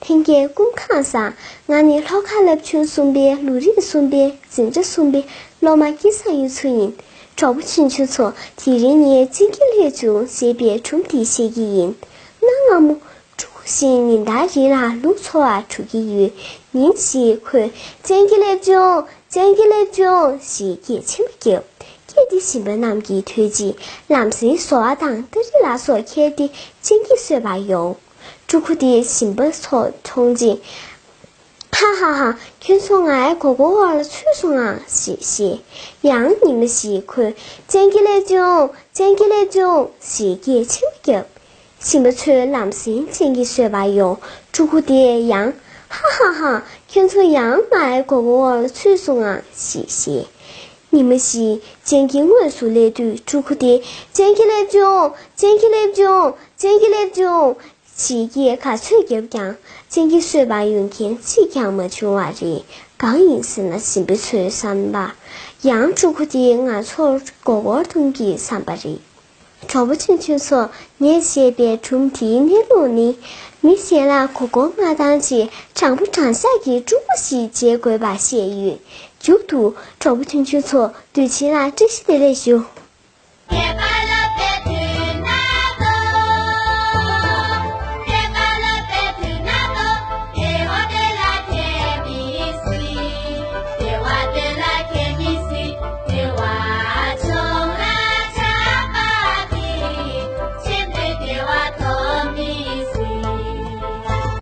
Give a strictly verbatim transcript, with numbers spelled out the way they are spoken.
ལྷན་རྒྱས་སྐུ་ཁམས་བཟང་། ང་ནི་ལྷོ་ཁ་རླབས་ཆེན་གསུམ་པའི་ལོ་རིམ་གསུམ་པའི་འཛིན་གྲྭ་གསུམ་པའི་སློབ་མ་སྐལ་བཟང་གཡུ་མཚོ་ཡིན། གྲོགས་པོ་ཆུང་ཆུང་ཚོ། དེ་རིང་ངས་བཙན་གྱི་སླེབས་བྱུང་ཞེས་པའི་སྒྲུང་འདི་བཤད་ཀྱི་ཡིན། གནའ་སྔ་མོ། ཕྲུ་གུ་ཞིག་ཉིན་ལྟར་རི་ལ་ལུག་འཚོ་བར་འགྲོ་གི་ཡོད། ཉིན་ཞིག་ཁོས། བཙན་གྱི་སླེབས་བྱུང་། བཙན་གྱི་སླེབས་བྱུང་ཞེས་སྐད་ཆེན་པོ་བརྒྱབ། སྐད་དེ་ཞིང་པ་རྣམས་ཀྱིས་ཐོས་རྗེས་ལམ་སེང་ཟོ་བ་དང་སྟ་རེ་ལ་སོགས་ཁྱེར་ཏེ་བཙན་གྱིས་གསོད་པར་ཡོང་། ཕྲུ་གུ་དེས་ཞིང་པ་ཚོ་མཐོང་རྗེས། ཧ་ཧ་ཧ། ཁྱོད་ཚོ་ངའི་མགོ་སྐོར་འོག་ལ་ཚུད་སོང་ཨང་ཞེས་བཤད། ཡང་ཉི་མ་ཞིག་ཁོས། བཙན་གྱི་སླེབས་བྱུང་། བཙན་གྱི་སླེབས་བྱུང་ཞེས་སྐད་ཆེན་པོ་བརྒྱབ། ཞིང་པ་ཚོས་ལམ་སེང་བཙན་གྱིས་གསོད་པར་ཡོང་། ཕྲུ་གུ་དེས་ཡང་། ཧ་ཧ་ཧ། ཁྱོད་ཚོ་ཡང་ངའི་མགོ་སྐོར་འོག་ལ་ཚུད་སོང་ཨང་ཞེས་བཤད། ཉི་མ་ཞིག་བཙན་གྱིས་དངོས་སུ་སླེབས་དུས་ཕྲུ་གུ་དེས། བཙན་གྱི་སླེབས་བྱུང་། བཙན་གྱི་སླེབས་བྱུང་། བཙན་གྱི་སླེབས་བྱུང་། ཞེས་སྐད་ག་ཚོད་བརྒྱབ་ཀྱང་བཙན་གྱིས་གསོད་པར་ཡོང་མཁན་གཅིག་ཀྱང་མ་བྱུང་བ་རེད། གང་ཡིན་ཟེར་ན། ཞིང་པ་ཚོའི་བསམ་པར། ཡང་ཕྲུ་གུ་དེས་ང་ཚོར་མགོ་སྐོར་གཏོང་གི་བསམ་པ་རེད། གྲོགས་པོ་ཆུང་ཆུང་ཚོ། ངས་བཤད་པའི་སྒྲུང་འདིའི་གནས་ལུགས་ནི། མི་གཞན་ལ་མགོ་སྐོར་མ་བཏང་ཆེད་དྲང་པོ་དྲང་བཞག་གི་ཕྲུ་གུ་ཞིག་བྱེད་དགོས་པ་བཤད་ཡོད། མཇུག་ཏུ་གྲོགས་པོ་ཆུང་ཆུང་ཚོ། དུས་ཆེན་ལ་བཀྲ་ཤིས་བདེ་ལེགས་ཞུ།